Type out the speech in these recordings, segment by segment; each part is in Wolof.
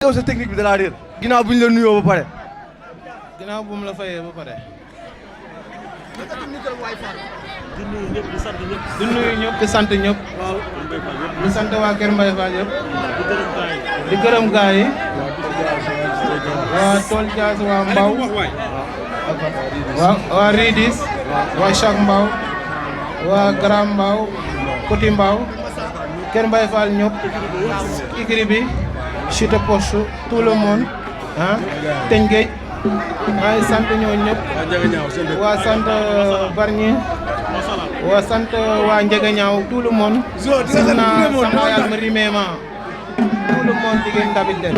yow sa technique bi da laa réer ginnaaw bu ñu la nuyoo ba pare. ginnaaw bu mu la fayee ba pare. di nuyu ñëpp di sant ñëpp. di nuyu ñëpp di sant ñëpp. waaw. di sant waa Kër Mbaye Fall yëpp. di gërëm gaay yi. waa Tool Dias waa Mbaw. waa Ridis. waa Chac Mbaw. waa Grand Mbaw. Petit Mbaw. Kër Mbaye Fall ñëpp. Ikri bi. Chute Poche tout le monde. ah Tëngéej. maa ngi sant ñooñu ñëpp. waa sant Bargny. waa sant waa Njagañaaw tout le monde. sant naa sama yàlla ma rimema tout le monde jigéen David Den.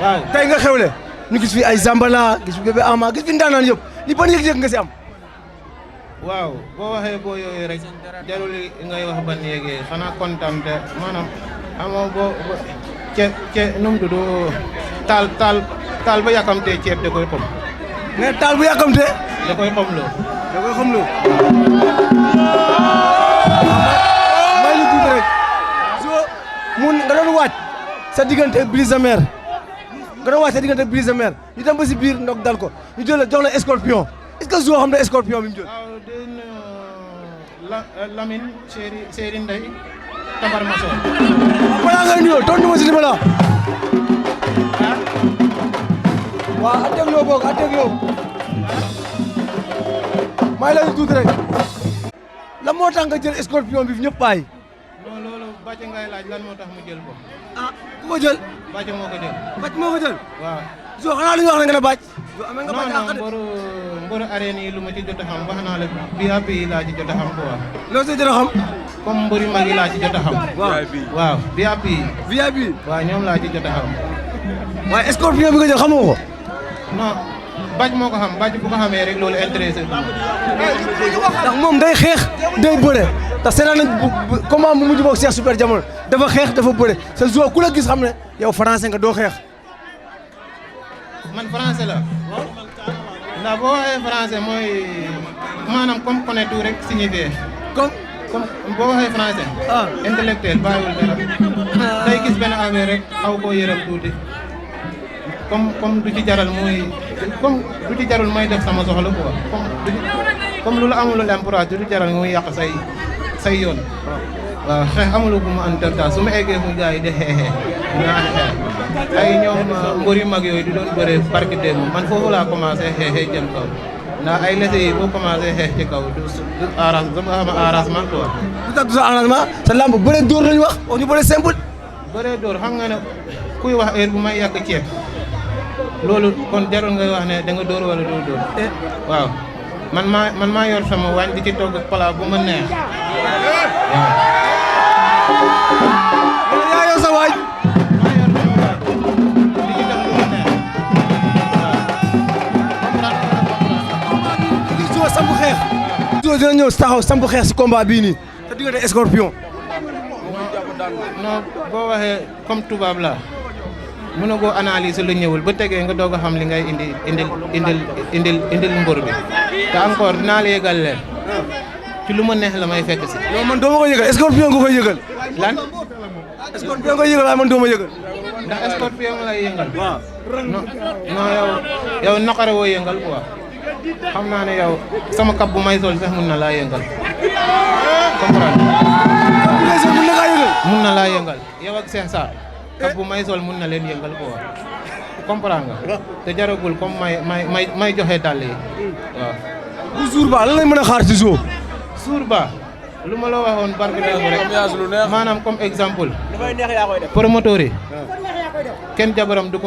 waaw tey nga xewle ñu gis fi ay Zambala gis fi bébé Ama gis fi ndaanaan yëpp li ban yëg-yëg nga si am. waaw boo waxee boo yooyu rek jarul ngay wax ban yéegee xanaa kontaan te maanaam amoo boo nu mu tudd taal ba yàkkamtee ceeb da koy xom. mais taal bu yàkkamtee. da koy xomloo. da koy xomloo. may lu tuuti rek mun nga doon waaj sa diggante Brise de Mer nga doon waaj sa diggante Brise de Mer ñu dem ba si biir ndog dal ko ñu jël la jox la Scorpion est-ce que Zo xam ne Scorpion bi mu jël. waaw den Lamine Chéri Ndeye Tabar Maso. balaa ngay nuyoo tontu ma si li ma la wax. waaw attegloo boog attegloo. may la tuuti rek. lan moo tax nga jël Scorpion bi fi ñëpp bàyyi. non loolu bàcc ngay laaj lan moo tax mu jël ko. ah ku ko jël. bàcc moo ko jël. bàcc moo ko jël. waaw. Zo xanaa lu ñu wax ne nga ne bàcc. Zo amee nga bàcc non mboru arène yi lu ma ci jot a xam wax naa la VIP yi laa ci jot a xam quoi. loo see jot a xam. comme mbëri mag yi laa ci jot a xam. waaw VIP yi. VIP. waaw ñoom laa ci jot a xam. waaye Scorpion bi nga jël xamoo ko. non bàcc moo ko xam bàcc bu ko xamee rek loolu intéressé ndax moom day xeex day bëre ndax seetaan nañ comment mu mujj boog Cheikh Super Jamono dafa xeex dafa bëre sa Zo ku la gis xam ne yow français nga doo xeex. man français la. ndax boo waxee français mooy maanaam comme connaître rek signifié. comme boo waxee français. intellectuel bàyyiwul dara. day gis benn affaire rek xaw koo yërëm tuuti. comme du ci jaral muy comme du ci jarul may def sama soxla quoi comme lu la amul l'importance du ci jaral muy yàq say yoon. waaw xeex amul bu mu en su ma eggee fu gars yi di xeexee dinaa xeex ay ñoom mbër yu mag yooyu di doon bëree barki démb man foofu laa commencé xeexee jëm kaw ndax ay lese yi boo commencé xeex ci kaw du arrangement quoi. lu tax du sa arrangement sa lamb bëre dóor lañu wax ñu bëre simple. bëree dóor xam nga ne kuy wax heure bu may yàq ceeb. loolu kon jarul ngay wax ne da nga dóor wala doo dóor. waaw man maa yor sama waañ di ci togg plat bu ma neex. waaw. yaa yor sa waañ. maa yor sama waañ di ci def lu ma neex. waaw. di Zo samp xeex. Zo dina ñëw taxaw samp xeex si combat bii nii. te diggante Scorpion. non boo waxee comme tubaab la mën na koo analyser lu ñëwul ba tegee nga doog a xam li ngay indil mbër bi te encore dinaa la yëgal leen ci lu ma neex la may fekk si. yow man doo ma ko yëgal Scorpion nga koy yëgal. lan. Scorpion nga koy yëgal waaye man doo ma yëgal. ndax Scorpion lay yëngal. waaw non yow naqare woo yëngal quoi xam naa ne yow sama kap bu may sol sax mun na laa yëngal comprendre. mun na kaa yëgal. mun na laa yëngal yow ak Cheikh Sarr kap bu may sol mun na leen yëngal quoi comprendre nga te jaragul comme may joxe dàll yi waaw. bu jour ba lan lañ mën a xaar ci Zo. jour ba lu ma la waxoon barke démb rek maanaam comme exemple promoteur yi kenn jabaram du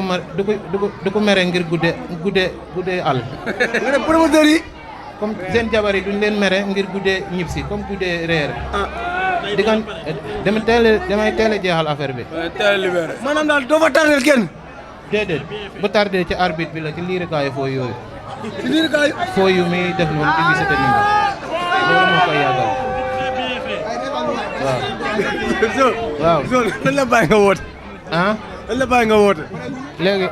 ko mere ngir guddee àll. nga ne promoteur yi. comme seen jabar yi duñ leen mere ngir guddee ñibsi comme guddee reer. di nga damay teel a jeexal affaire bi. maanaam daal doo fa tardel kenn. déedéet bu tardé ci arbitre bi la ci liirikaayu fooy yooyu. ci liirikaayu. fooy yu muy def noonu di visité nit ñi loolu moo koy yàggal. waaw. Zo lan la bàyyi nga woote. ah. lan la bàyyi nga woote. léegi.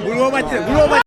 bul woo bàcc